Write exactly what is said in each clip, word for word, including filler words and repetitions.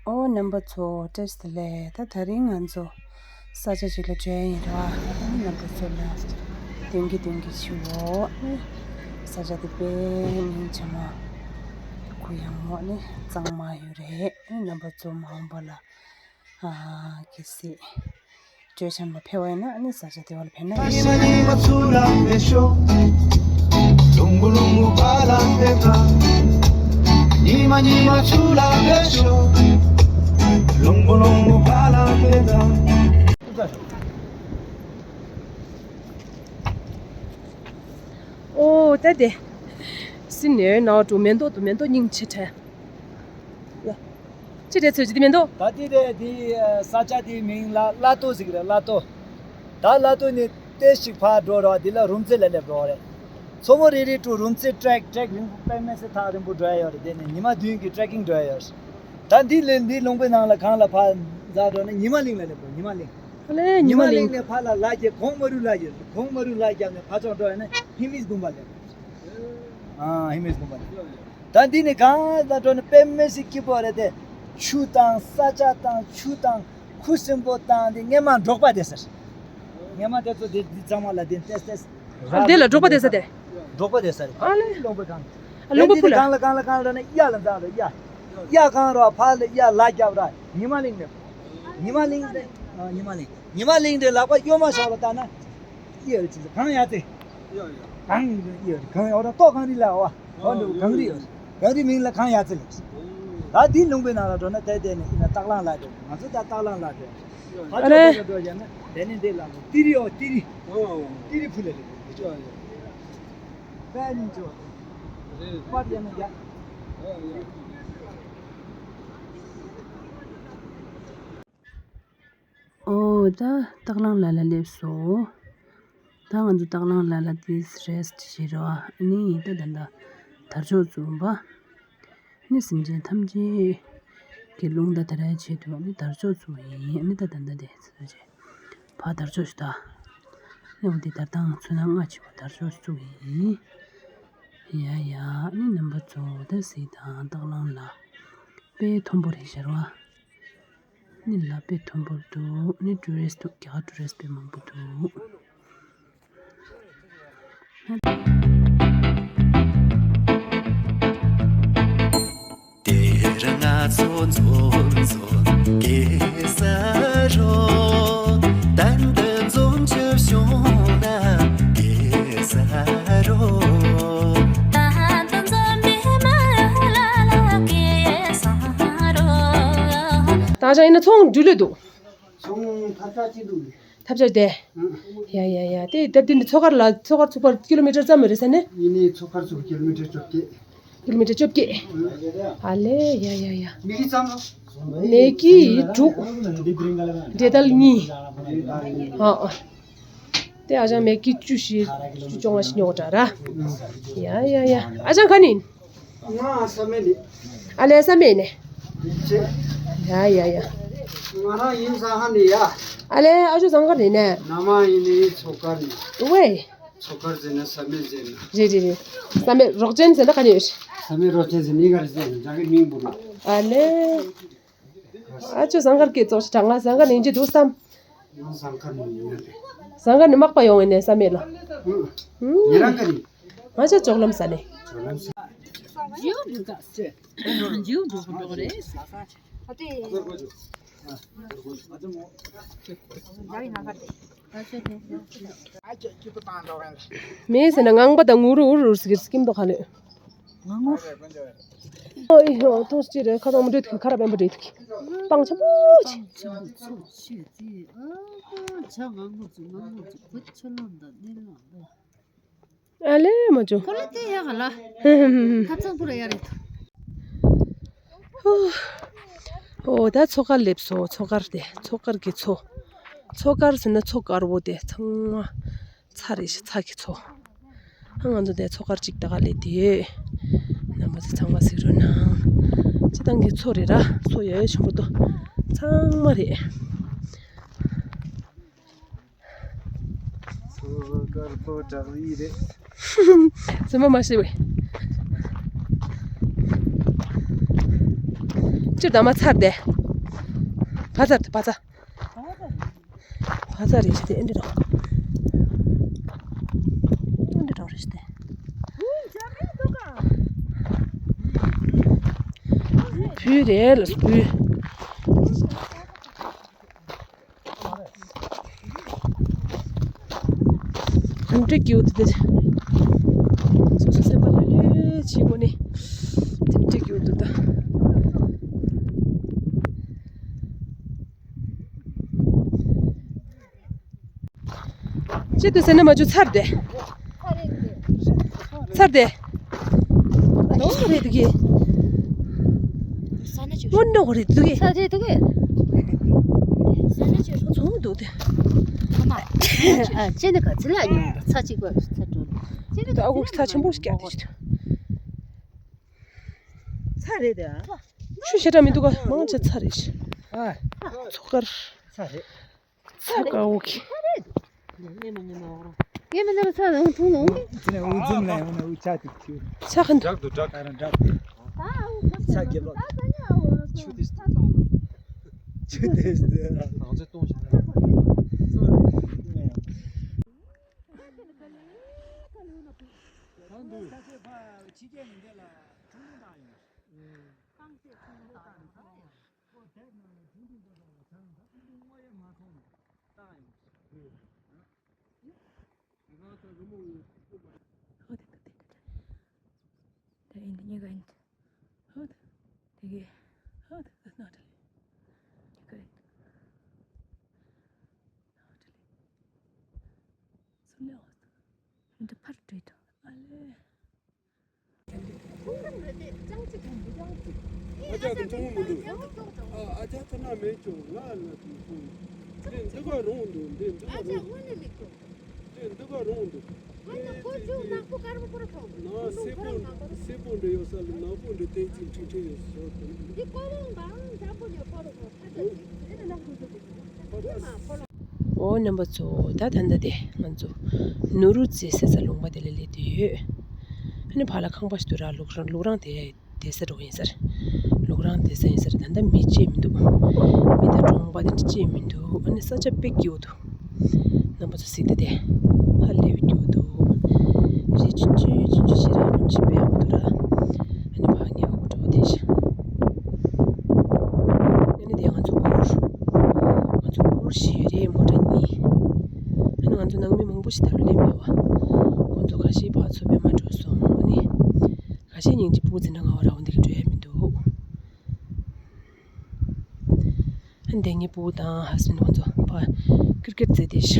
ཨོ་རྣམ་པ་ཚོ་བཀྲ་ཤིས་བདེ་ལེགས། ད་དེ་རིང་ང་ཚོ་ས་ཆ་ཅིག་ལ་འགྲོ་ཡ་ཡིན་ར། རྣམ་པ་ཚོ་ལ་སྟོན་གྱི་སྟོན་གྱི་ཞུའོ། ས་ཆ་དེ་དཔེ་སྙིང་རྗེ་མོ། གུ་ཡངས་མོ་ནི་གཙང་མ་ཡོད་རེད། རྣམ་པ་ཚོ་མ་འོངས་པ་ལ་ཨ་གལ་སྲིད་སྤྲོ་འཆམ་ལ་ཕེབས་པ་ཡིན་ན་ཨ་ནི་ས་ཆ་དེ་བ་ལ་ཕེབས་ན། ཉི་མ་ཉི་མ་ཚུར་ལ་ཕེབས་ཤོག་ལུང་པ་ལུང་པ་ཕར་ལ་ཕེབས་དང་། ཉི་མ་ཉི་མ་ཚུར་ལ་ཕེབས་ཤོག་ལུང་པ་ལུང་པ་ཕར་ལ་ཕེབས་དང་། ཨོ་ད་དེ། སི་ནེར་ནའོ་ཏུ་མེན་ཏོ་ཏུ་མེན་ཏོ་སྙིང་རྗེ་དྲན། ཡ། ཅི་རེད་ཚོད་ཅི་དེ་མེན་ཏོ། ད་དེ་རེད་དེ་ས་ཆ་དེའི་མིང་ལ་བླ་ཏོ་ཟེར་གི་རེད་བླ་ཏོ། ད་བླ་ཏོ་ནས་ཏེ་ཞིག་ཕར་འགྲོ་རོགས་དེ་ལ་རུམ་རྩེ་ལ་སླེབས་རོགས་རེད། མཚོ་མོ་རེ་རེ་ཏུ་རུམ་རྩེ་ཊྲེག་ཊྲེག་རིང་པོ་དཔེ་མི་སྲིད་ཐག་རིང་པོ་འགྲོ་ཡ་ཡོད་རེད། དེ་ནས་ཉི་མ་བདུན་གྱི་ཊྲེ་ཀིང་འགྲོ་ཡ་ཡོད་རེད། ད་འདི་ལས་འདི་ལུང་པའི་ནང་ལ་གང་ལ་ཕར་འཛེགས་འགྲོ་ན་ཉི་མ་གླིང་ལ་སླེབས་རོགས་ཉི་མ་གླིང་། ཨ་ལས་ཉི་མ་གླིང་ནས་ཕར་ལ་ལ་རྒྱབ་གོང་མ་རུ་ལ་རྒྱབ་གོང་མ་རུ་ལ་རྒྱབ་ནས་ཕར་ཕྱོགས་འགྲོ་ཡ་ན་ཧི་མིས་དགོན་པ་སླེབས། ཨ་ཧི་མིས་དགོན་པ་སླེབས། ད་འདི་ནས་གང་ལ་འགྲོ་ན་དཔེ་མི་སྲིད་སྐྱིད་པོ་རེད་དེ། ཆུ་དང་ས་ཆ་དང་ཆུ་དང་ཁུ་སིམ་པོ་དང་འདི་སྔས་མ་འབྲོག་པ་བསྡད་ས་རེད། སྔས་མ་དེ་ཚོ་དེ་འདི་ཚང་མ་ལ་དེ་ཏེས་ཏེས། ཨ་འདི་ལ་འབྲོག་པ་བསྡད་ས་དེ། འབྲོག་པ་བསྡད་ས་རེད། ཨ་ལས། ལུང་པ་གང་། ཨ་ལུང་པ་ཕུ་ལ། གང་ལ་གང་ལ་གང་ལ་ན་གཡའ་ལ་འཛེགས་རོགས་གཡའ། གཡའ་གང་རོགས་ཕར་ལ་གཡའ་ལ་རྒྱབ་ར་ཉི་མ་གླིང་ནས། ཉི་མ་གླིང་ནས། ཨ་ཉི་མ་གླིང་། ཉི་མ་གླིང་དེ་ལག་པ་གཡོན་མ་ཤོག་ལ་བལྟ་ན། གཡའ་རེད་ཅི་གང་ཡ་ཙེ། གང་གཡའ་རེད་གང་ཡ་འོ་ད་ལྟོ་གང་རི་ལ་འོ། འོ་འདུག་གངས་རི་ཡོད། གངས་རི་མིང་ལ་གངས་ཡ་རྩེ་ལགས། ད་འདི་ལུང་པའི་ནང་ལ་འགྲོ་ན་ད་དེ་ནས་ཡིན་ན་སྟག་ལང་ལ་འགྲོ། ང་ཚོ་ད་སྟག་ལང་ལ་འགྲོ། ཨ་ཕར་རེད། ཕྱོགས་ཕར་འགྲོ་བྱས་ན་དེ་ནས་འདི་ལ་ཏི་རི་ཨོ་ཏི་རི། ཏི་རི་ཕུ་ལ་རེད། དཔལ་ཉིན་ཅོ། པར་ཡ་ན་ཡ། ཨོ་ད་སྟག་ལང་ལ་ལ་སླེབས་སོང་། ད་ང་ཚོ་སྟག་ལང་ལ་ལ་དེས་རེ་སི་ཊི་བྱེད་རོགས། ཨ་ནི་ད་ད་ད་དར་ལྕོག་བཙུགས་པ། ཨ་ནི་སེམས་ཅན་ཐམས་ཅད་ཀྱི་རླུང་རྟ་དར་ཡ་ཆེད་དུ་ཨ་ནི་དར་ལྕོག་བཙུགས་ཡིན། ཨ་ནི་ད་ད་ད་དེ་ཚོ་བྱས་ཕ་དར་ལྕོག་ཞུ་ད། ཨ་ནི་འོ་དེ་དར་ཐང་ཚོ་ན་ལྔ་ཆེ་བ་དར་ལྕོག་བཙུགས་ཡིན། ཡ་ཡ་ཨ་ནི་རྣམ་པ་ཚོ་ད་གཟིགས་དང་སྟག་ལང་ལ་དཔེ་མཐོན་པོ་རེད་ཤར་བ། ནི་ལ་དཔེ་མཐོན་པོ་འདུག་ནི་ཊུ་རི་སི་ཊི་འདུག་རྒྱ་གར་ཊུ་རི་སི་ཊི་དཔེ་མང་པོ་འདུག་དེར་ང་ཚོ་འཛོམས་འཛོམས་གེ་སར་རོ། ཏན་ཏན་འཛོམས་ཆོས་བྱུང་ན་གེ་སར་རོ། ད་ཆ་ཡིན་ན་ཚོང་འགྲུལ་ལོས་འདུག་ཚོང་ཐབས་ཆག་ཅི་འདུག་ཐབས་ཆག་དེ། ཡ་ཡ་ཡ་དེ་ད་དེ་འདི་མཚོ་ཁར་ལ་མཚོ་ཁར་ཚུགས་པར་ཀི་ལོ་མི་ཊར་ཙམ་མ་རེད་ས་ནི། ཡིན་ནའི་མཚོ་ཁར་ཚུགས་ཀི་ལོ་མི་ཊར་བཅོ་བརྒྱད། ཀི་ལོ་མི་ཊར་བཅོ་བརྒྱད། ཨ་ལེ་ཡ་ཡ་ཡ། མི་གི་ཙམ་ལ། མི་གི་དྲུག་འབྲས་དལ་གཉིས། ཨ་ཨ། དེ་ཨ་ཅང་མི་གི་བཅུ་བཞི་བཅུ་བཅོ་ལྔ་ཞིག་ཉོ་གྲ་ར། ཡ་ཡ་ཡ། ཨ་ཅང་ག་ནི། ང་བསམ་མེད་ནི། ཨ་ལེ་བསམ་མེད་ནི། ཡིན་ཆེ། ཡ་ཡ་ཡ། ང་རང་ཡིན་ས་ཧ་ནི་ཡ། ཨ་ལེ་ཨ་ཅོ་ཟངས་དཀར་ནི་ནས། ན་མ་ཡིན་ནི་མཚོ་དཀར་ནི། ཝེ། མཚོ་དཀར་ཟེར་ན་བསམ་མེད་ཟེར་ན། རེད་རེད་རེད། བསམ་མེད་རོགས་ཅན་ཟེར་ན་ག་ནས་ཡོད། བསམ་མེད་རོགས་ཅན་ཟེར་ནི་ག་རེ་ཟེར་ན་རྒྱ་གི་མིང་བོ་ནོ། ཨ་ལེ། ཨ་ཅོ་ཟངས་དཀར་སྐད་ཙོགས་ཤིག་དྲང་ང་ཟངས་དཀར་ནི་ཡིན་གྱི་འདུག་བསམ། ང་ཟངས་དཀར་ནི་ཡིན་ནི་རེད། ཟངས་དཀར་ནི་མག་པ་ཡོང་ངེ་ནས་བསམ་མེད་ལ། ཨུ། ངེད་རང་ག་ནི། ང་ཅག་ཅོག་ལམ་ས་ནས། ཅོག་ལམ་ས། ཇིའུ་འགྲོ་ག་ས། ཇིའུ་འགྲོ་ག་འགྲོ་ག་རེད། མེད་ཟེར་ན་ངང་པ་དང་ངུ་རུ་འུར་འུར་ཟེར་གྱི་སྐྱིད་མདོག་ཁ་ལོས། ང་ངུ། ཨོ་ཨི་ཧོ་ཐོང་ཅི་རེད་ཁ་ཐོང་མི་འདྲེད་ཁ་ར་པན་པོ་འདྲེད་ཁ་པང་ཆེན་པོ་ཆེ། པང་ཆེན་པོ་ཚོ་ཆེ་ཅི་ཨ་ཆ་ང་ངུ་ཚོ་ང་ངུ་ཚོ་བུ་ཆུ་ལོན་ད་ནི་ལོན་ད། ཨ་ལེ་མ་ཅོ། ཁོ་ལ་དེ་ཡག་ལ། ཧ་ཧ་ཧ་ཧ། ཁ་ཚང་པུ་ར་ཡ་རེད། ཧོ། ཨོ་ད་མཚོ་དཀར་སླེབས་སོང་མཚོ་དཀར་དེ་མཚོ་དཀར་གྱི་མཚོ། མཚོ་དཀར་ཟེར་ན་མཚོ་དཀར་བོ་དེ་ཚང་མ་ཚ་རེད་ཤག་ཚ་གི་མཚོ། ཨ་ང་ཚོ་དེ་མཚོ་དཀར་གཅིག་ད་ག་སླེབས་དེ་ཡོད། རྣམ་པ་ཚོ་ཚང་མ་གཟིགས་རོགས་གནང་། སྤྱི་བཏང་གི་མཚོ་རེད་ར་མཚོ་ཡ་ཡ་ཆེན་པོ་ཏོ། ཚང་མ་རེད། མཚོ་དཀར་པོ་བྲག་རི་རེད། སེམས་པ་མ་ཤི་བས། སྤྱིར་བཏང་མ་ཚར་ཏེ། བ་ཚར་ཏེ་བ་ཚ། བ་ཚ་རེད་ཤི་ཏེ་ཨེ་འདྲ་རོ། ཨེ་འདྲ་རོ་རེད་ཤི་ཏེ། བུ་རེད་ལ་བུ། དེ་འདྲ་སྐྱིད་འདུག་ད། སོ་སོ་སེམས་པ་ལྷོད་ལྷོད་བྱེད་དགོས་ནི། དེ་འདྲ་སྐྱིད་འདུག་ད། ཅི་འདུག་ཟེར་ན་མ་བྱུང་ཚར་ཏེ། ཚར་ཏེ། ནོར་རེད་འདུག་གི། ས་ན་ཅིག་སྔོན་འགྲོ་རེད་འདུག་གི། ས་རེད་འདུག་གི། ས་ན་ཅིག་ཚོང་འདུག་སྟེ། ཨ་མ། ཨ་ཅེ་ནི་ག་ཚི་ལ་ཉོ་ཚ་གཅིག་པ་ཚ་དྲུག་ཅེ་ནི་ད་ཨ་ཁུ་ཚ་ཆེན་པོ་ཞིག་བརྒྱབ་སྟེ་ཞིག་ཚ་རེད་དེ། ཆུ་ཞེ་དྲག་མི་འདུག་ག་མང་ཆེ་ཚ་རེད་ཤི། ཨ། ཚོ་དཀར། ཚ་རེད། ཚ་དཀར་འོ་གི། ངས་མི་ཉན་པ་ཚ་ལ་འཐུང་ལོང་། ཚེ་ནས་འུ་ཚུམ་ལ་ཡོང་ན་འུ་ཆ་ཏིག་ཆུ། ཆ་ཁ་འདུག་འདྲག་ཏུ་འདྲག་ཨ་ར་འདྲག་ཏུ། ཚ་རྒྱབ་ལོག་ཆུ་དེ་ཆུ་དེ་ང་ཚོས་གཏོང་ཞིག་ན། ཚ་འདུག་ཕྱི་རྒྱལ་ཡིན་དེ་ལ་ཁྲུང་ཁྲུང་བཏང་ཡོང་། ཨོ་དེ་དེ་དེ་དེ། དེ་ཨིན་དེ་གཉིས་ཀ་ཨིན། ཨོ་དེ་དེ་གི། ཨོ་དེ་དེ་ནོ་ཏ་ལི། གཉིས་ཀ་ཨིན། ནོ་ཏ་ལི། སུ་ལེ་ཨོ་སུ། འདི་ཕར་བྲོས་ཏོ། ཨ་ལེ། ཨ་ཅག་གི་མཐོང་མི་འདུག་ཨ་ཅག་ཚ་ན་མེད་ཀྱང་ང་ལ་དུས་ཁོང་། འདི་འདི་ག་རོང་འདུག་འདི་འདི་ག་རོང་འདུག་འདི་འདི་ག་རོང་འདུག་ཨ་ཅག་ཁོ་ཚོ་ནག་པོ་དཀར་པོ་ཁོ་ར་ཐོག་ན་སེར་པོ་སེར་པོ་འདྲ་ཡོད་ས་ལ་ནག་པོ་འདྲ་ཏན་ཅིག་ཁྲིག་ཁྲིག་ཡོད་ས་དང་། འདི་ཀོ་ལོང་དང་འཇམ་པོ་ནས་ཁོ་ར་ཐོག་ཁ་ཚ་འདི་ནག་པོ་ཚོ་འདི་མ་ཁོ་ལོང་། འོ་རྣམ་པ་ཚོ། ད་ད་ལྟ་དེ་ང་ཚོ་ནུ་རུ་ཙི་ཟེར་ས་ལུང་པ་དེ་ལ་སླེབས་བསྡད་ཡོད། ཨ་ནི་ཕར་ལ་ཁང་པ་ཞིག་འདུག་ར། ལུག་རང་ལུག་རང་དེ་བསྡད་ས་འདྲ་པོ་ཡིན་ས་རེད། ལུག་རང་བསྡད་ས་ཡིན་ས་རེད། ད་ལྟ་མི་གཅིག་མི་འདུག་མི་དང་གྲོང་པ་དེ་འདྲ་གཅིག་མི་འདུག་ཨ་ནི་ས་ཆ་དཔེ་སྐྱིད་པོ་འདུག་རྣམ་པ་ཚོ་གཟིགས་ད་དེ། ཕར་སླེབས་སྐྱིད་པོ་འདུག་རི་ཆུང་ཆུང་ཆུང་ཆུང་ཞིག་ར། གནམ་གཤིས་དཔེ་ཡག་པོ་འདུག་ར། ཨ་ནི་ཕར་ཉལ་དགོས་འདྲ་པོ་དེ་ཤ། ཨ་ནི་དེ་ང་ཚོ་གུར། ང་ཚོ་གུར་བཞི་ཡོད་རེད། མོ་ཊ་གཉིས། ཨ་ནི་ང་ཚོ་ནང་མི་མང་པོ་ཞིག་ད་ལོ་སླེབས་མེད་པ། ཁོང་ཚོ་ཁ་ཤས་ཕར་ཚུར་པད་མ་འགྲོ་སོང་། ཨ་ནི་ཁ་ཤས་སྙིང་རྗེ། སྤུ་གུ་འཛིན་གྲྭ་སྔ་བ་ར་བ་འདི་ག་འགྲོ་ཡ་མི་འདུག་ཨ་ནི་དེ་ངའི་སྤུ་གུ་དང་ཧ་སི་བྷེན་ཌི་ཁོང་ཚོ་ཕར་ཀིར་ཀེཊ་རྩེད་དེ་ཤ།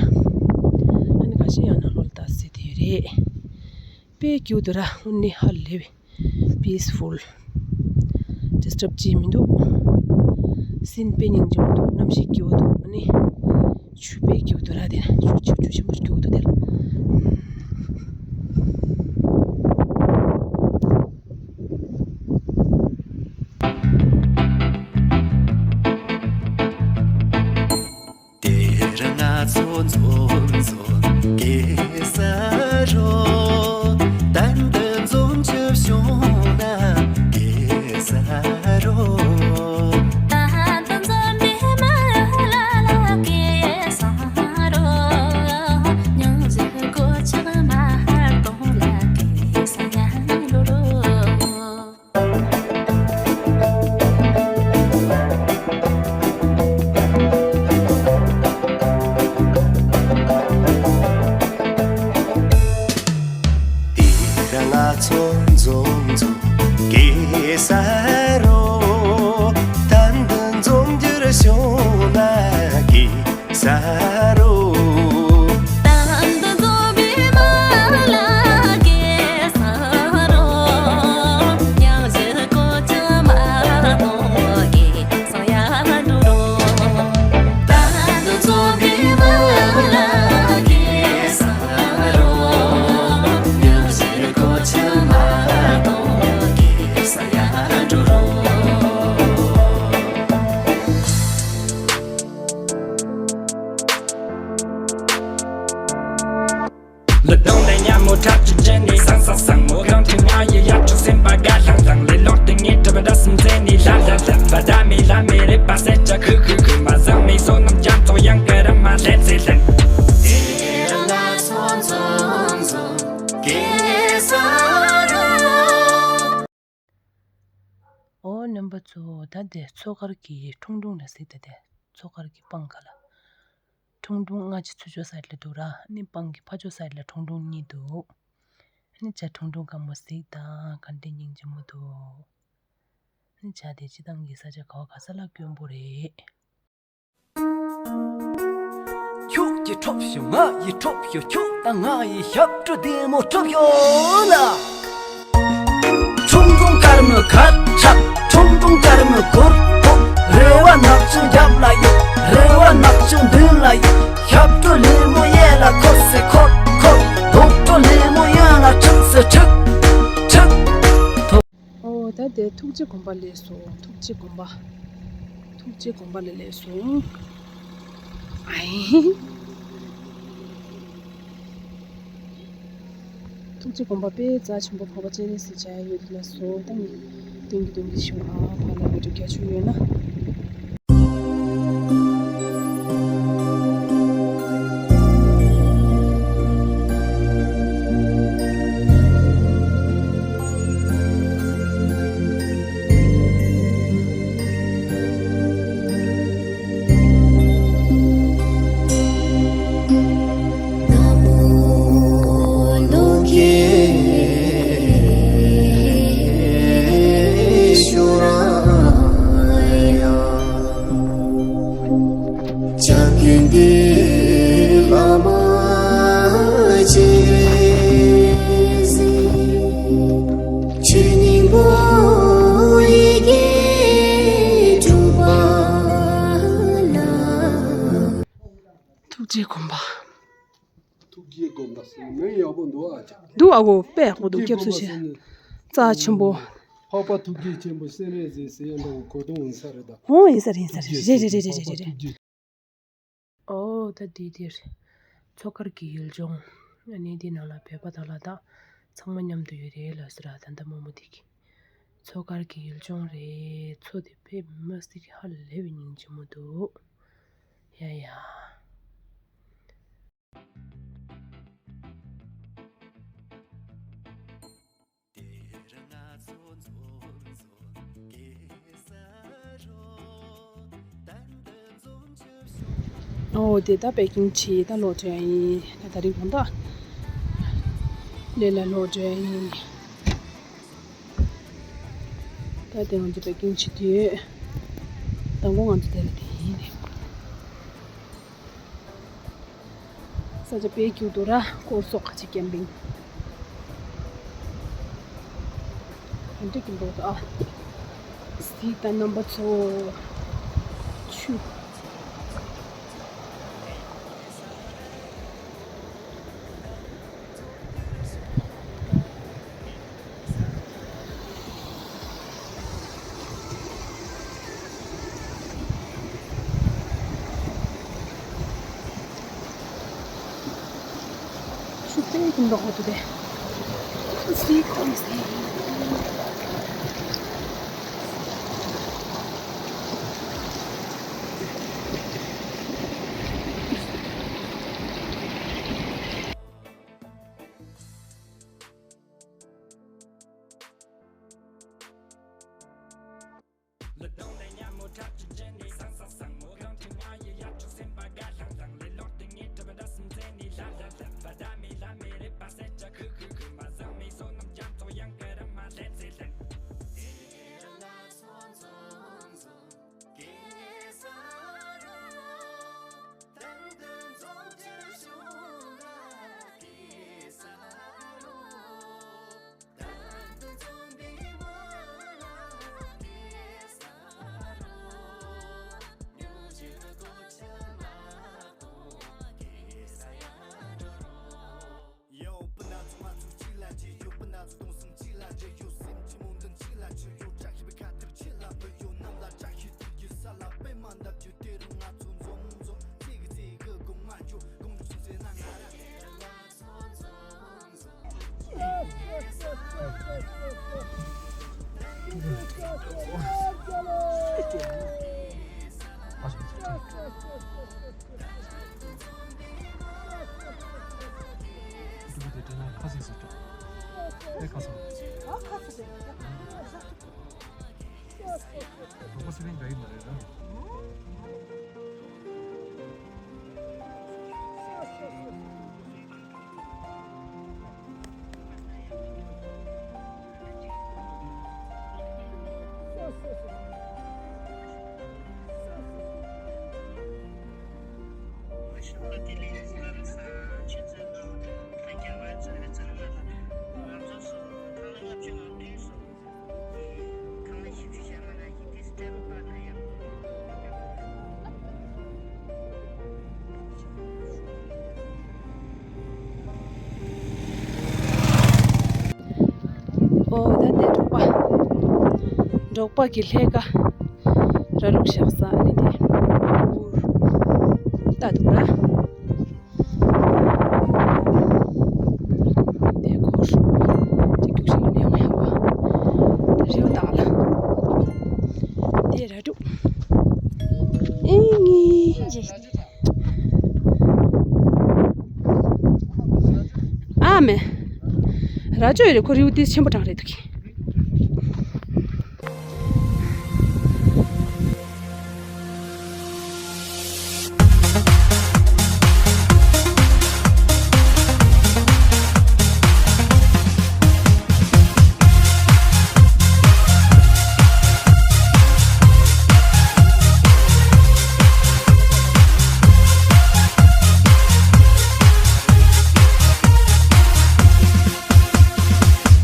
ཨ་ནི་ཁ་ཤས་ཡང་ནང་ལོགས་ལ་ཏོག་ཙམ་རྩེད་དེ་ཡོད་རེད། དཔེ་སྐྱིད་པོ་འདུག་ར། དངོས་གནས་ཧ་ལས་པའི་པིས་ཕུལ། ཌིས་ཊབ་ཅིག་མི་འདུག་སེམས་དཔེ་སྙིང་རྗེ་མི་འདུག་གནམ་གཤིས་སྐྱིད་པོ་འདུག་ཨ་ནི་ཆུ་དཔེ་སྐྱིད་པོ་འདུག་ར། དེ་ན་ཆུ་ཆུ་ཆུ་ཆེན་པོ་སྐྱིད་པོ་འདུག་དེ་ལ། དེར་ང་ཚོ་འཛོམས་འཛོམས་གེ་སར་རོ། གཏན་དུ་འཛོམས་རྒྱུ་བྱུང་ན་གེ་སར་རོ། གཏན་དུ་འཛོམས་པའི་མི་ལ་ལ་གེ་སར་རོ། སྙུང་གཞི་སྒོ་ཕྱགས་མ་ཧར་གཏོང་ལ་གེ་སར་ཉན་རོ། ཨོ་ད་དེ་མཚོ་དཀར་གྱི་ཁྲུང་ཁྲུང་ལ་གཟིགས། ད་དེ་མཚོ་དཀར་གྱི་སྤང་ཁ་ལ། ཁྲུང་ཁྲུང་སྔ་ཕྱི་ཚུར་ཕྱོགས་སའིཌ་ལ་འདུག་ར། ཨ་ནི་སྤང་གི་ཕར་ཕྱོགས་སའིཌ་ལ་ཁྲུང་ཁྲུང་གཉིས་འདུག་ཨ་ནི་བྱ་ཁྲུང་ཁྲུང་དཀར་མོ་གཟིགས་དང་། ག་འདྲ་སྙིང་རྗེ་མོ་འདུག་ཨ་ནི་བྱ་དེ་སྤྱིར་བཏང་གི་ས་ཆ་ག་བ་ག་ས་ལ་དཀོན་པོ་རེད། ཁྱོད་ཀྱིས་ཁྲོབ་ཤོག་ང་ཡིས་ཁྲོབ་ཤོག་ཁྱོད་དང་ང་ཡིས་ཞབས་བྲོ་བདེ་མོ་ཁྲོབ་ཤོག་ལ། ཁྲུང་ཁྲུང་དཀར་མོ་ཁ་ཁྲག་ཁྲུང་ཁྲུང་དཀར་མོ་གུར་གུར། རེ་བ་ནག་ཆུང་རྒྱབ་ལ་ཡོད། རེ་བ་ནག་ཆུང་མདུན་ལ་ཡོད། ཞབས་བྲོ་ལེན་མོ་གཡས་ལ་འཁོར་སེ་འཁོར་འཁོར། རྡོག་བྲོ་ལེན་མོ་གཡོན་ལ་འཁྲིག་སེ་འཁྲིག་འཁྲིག་ཨོ་ད་དེ་ཐུགས་རྗེ་དགོན་པ་སླེབས་སོང་། ཐུགས་རྗེ་དགོན་པ། ཐུགས་རྗེ་དགོན་པ་ལ་སླེབས་སོང་། ཨའི། ཐུགས་རྗེ་དགོན་པ་དཔེ་རྩ་ཆེན་པོ། འཕགས་པ་སྤྱན་རས་གཟིགས་མཇལ་ཡ་ཡོད་དེ་ལགས་སོ། ད་ངས་སྟོན་གྱི་སྟོན་གྱི་ཞུ་ཨ། ཕར་ལ་བི་ཌིའོ་རྒྱག་ཆོག་ཡོད་ན། ཐུགས་རྗེ་དགོན་པ། ཐུགས་རྗེ་དགོན་པ་ཟེར་ནས་མིང་ཡག་པོ་འདུག་ཨ་ཅག་འདུག་ཨ་གོ། དཔེ་ཡག་པོ་འདུག་ཐུགས་རྗེ་སྐྱབས་སུ་མཆི། དགོན་པ་ཟེར་ནས། རྩ་ཆེན་པོ། འཕགས་པ་ཐུགས་རྗེ་ཆེན་པོ་སྤྱན་རས་གཟིགས་ཟེར་ཡ་འདྲ་བོ་གོ་དོན་ཡིན་ས་རེད་ད། འོ་ཡིན་ས་རེད། ཡིན་ས་རེད། རེད་རེད་རེད་རེད་རེད། འཕགས་པ་ཐུགས་རྗེ། ཨོ་ད་འདི་འདིར་མཚོ་དཀར་གྱི་ཡུལ་ལྗོངས། ཨ་ནི་འདི་ནང་ལ་བོད་པ་དག་ལ་ད་ཚང་མ་མཉམ་དུ་ཡོད་རེད་ལབ་ཟེར་ར། ད་ལྟ་རྨོ་མོ་འདི་གི། མཚོ་དཀར་གྱི་ཡུལ་ལྗོངས་རེད། མཚོ་དེ་དཔེ་མི་སྲིད་ཀྱི་ཧ་ལས་པའི་སྙིང་རྗེ་མོ་འདུག་ཡ་ཡ། ཨོ་དེ་ད་པེ་ཀིང་བྱས་ད་ལོག་འགྲོ་ཡ་ཡིན། ད་དེ་རིང་དགོང་དག་ལས་ལ་ལོག་འགྲོ་ཡ་ཡིན། ད་དེ་ང་ཚོ་པེ་ཀིང་བྱེད་དུས་ཡོད། མདང་དགོང་ང་ཚོ་དེ་ལ་དེ་ཡིན་རེད། ས་ཆ་དཔེ་སྐྱིད་འདུག་ར། སྐོར་སོགས་ཁ་ཆེ་ཀེམ་པིང་། ག་འདྲ་གི་འདུག་ཨ། གཟིགས་དང་རྣམ་པ་ཚོ། ཆུ། ཆུ་དཔེ་ཀུན་ཏུ་ཧོ་ཏུ་དེ། ཁོམ་སི་ཁོམ་སི། ཨོ་ད་དེ་འབྲོག་པ། འབྲོག་པ་གི་ལྷས་ཀ་ར་ལུག་བཞག་ས་ཨ་ནི་དེ། ད་འདུག་ར། དེ་ཁོ་ཧྲུ་ཅིག་རྒྱུག་ཤིང་ལ་ནས་ཡོང་ཡ་བ། རེའུ་དག་ལ། དེ་ར་ཕྲུག་ཨེ་ངི། ཨ་མེ། ར་ཅོ་ཡོད་རེད། ཁོ་རེའུ་ཏིས་ཆེན་པོ་གྲངས་རེད་འདུག་གི།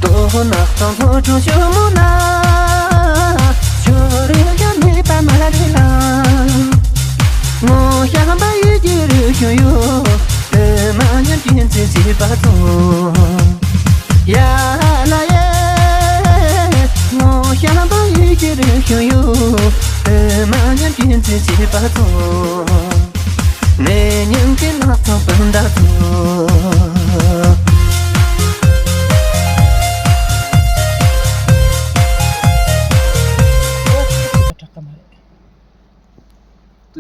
དོ་ནག་ཚང་ལྷོ་ཁྲོ་ཞོ་མོ་ན། ཆོ་རེ་ཡ་མེད་པ་མ་རེད་ལ། ངོ་ཤ་ལམ་པ་ཡི་གེ་རུ་ཤོ་ཡོ། དེ་མ་ཉམས་ཀྱི་ཚེ་ཚེ་པ་ཚོ། ཡ་ལ་ཡེ། ངོ་ཤ་ལམ་པ་ཡི་གེ་རུ་ཤོ་ཡོ། དེ་མ་ཉམས་ཀྱི་ཚེ་ཚེ་པ་ཚོ། ནས་ཉིན་གྱི་ནགས་ཚང་སྤུན་ཟླ་ཚོ།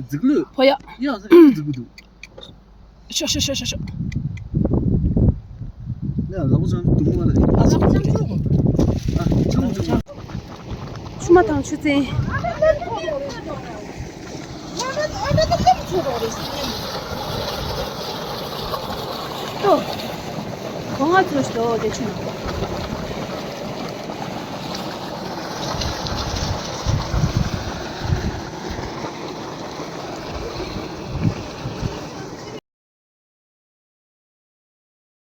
རྫིག་ལོས། ཕོ་ཡ། ཡ་ཟེར་རྫིག་པོ་འདུག་ཤོ་ཤོ་ཤོ་ཤོ་ཤོ། ཡ་ལག་པ་ཚང་དུ་མོ་ལ། ཨ་ཚང་དུ་མོ། ཨ་ཚང་དུ་མོ། ཆུ་མ་དང་ཆུ་ཚན། ཏོ། གོང་ང་ཚོ་ཞིག་ཏོ་དེ་ཆུ་ན།